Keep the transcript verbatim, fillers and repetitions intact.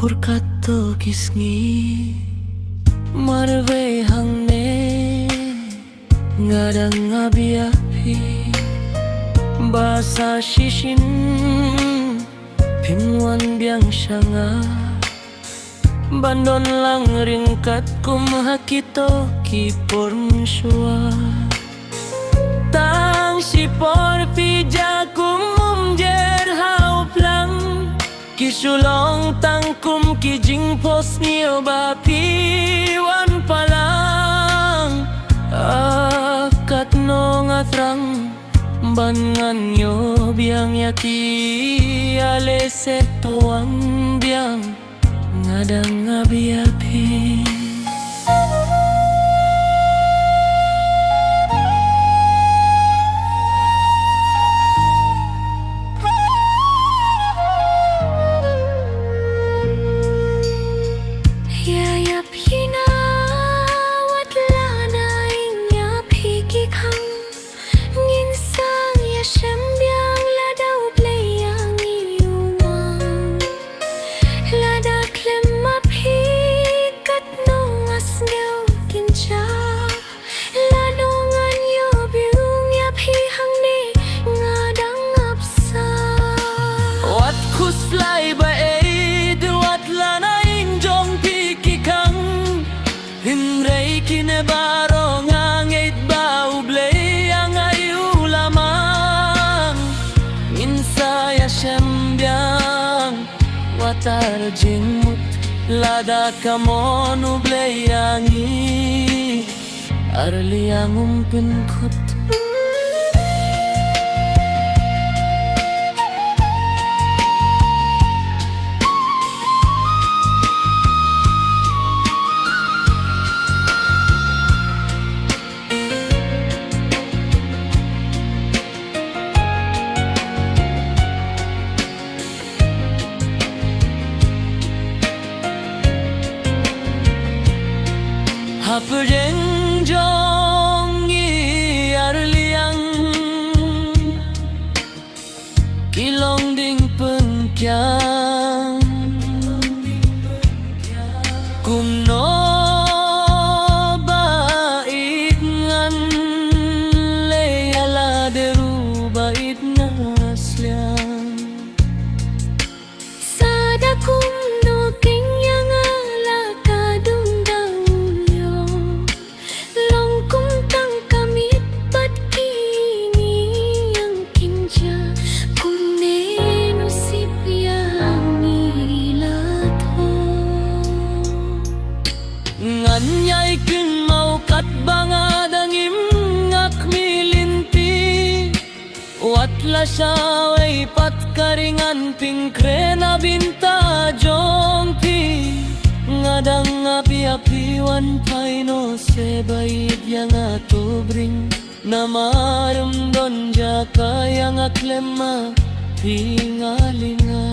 Pyrkhat to ki sngi marwei hangne, nga dang ap ïa phi. Ba sa shisien phim wan biang sha nga, ban don lang ryngkat kum ha kito ki por mynshuwa. Tang shipor phi jia kum umjer ha u phlang, ki shu long tang kum ki jingphohsniew ba phi wan palang. Ah, katno nga thrang ban ngan ïoh biang ïa ki, ïa lehse to wan biang, nga dang ap ïa phi. Ïa ïap hi na, wat la na ïing ïa phi ki khang. Ngin sa ïa shem biang lada U Blei ïa ngi u mang. Lada khlem ma phi katno nga sngew kynja. Lano ngan ïoh biang ïa phi hangne, nga dang ap sa. Wat khuslai ba-ïeit, wat la na ïing jong phi ki khang. Hynrei kine baroh nga ngeit ba U Blei ïa nga u la mang. Ngin sa ïa shem biang, wat arjingmut, lada ka mon U Blei ïa ngi, ar liang um pynkut. Hapdeng jong ngi ar liang ki long ding pynkiang. Kumno ba ïeit ngan leh ïa lade ruh ba ïeit na sliang. Sa da kumno king ïa nga la ka dum da u ïoh. Long kum tang ka miet bad kine ïing kynja, kumne nusip ïa ngi la thoh. Ngan ïai kynmaw katba nga dang im, nga khmih lynti. Wat la shawei pat ka ri ngan pynkhreh na bynta jong phi. Nga dang ap ïa phi, wan phai noh seh ba ïeit ïa nga to bring. Namar ym don jaka ïa nga khlem ma phi, nga lynga.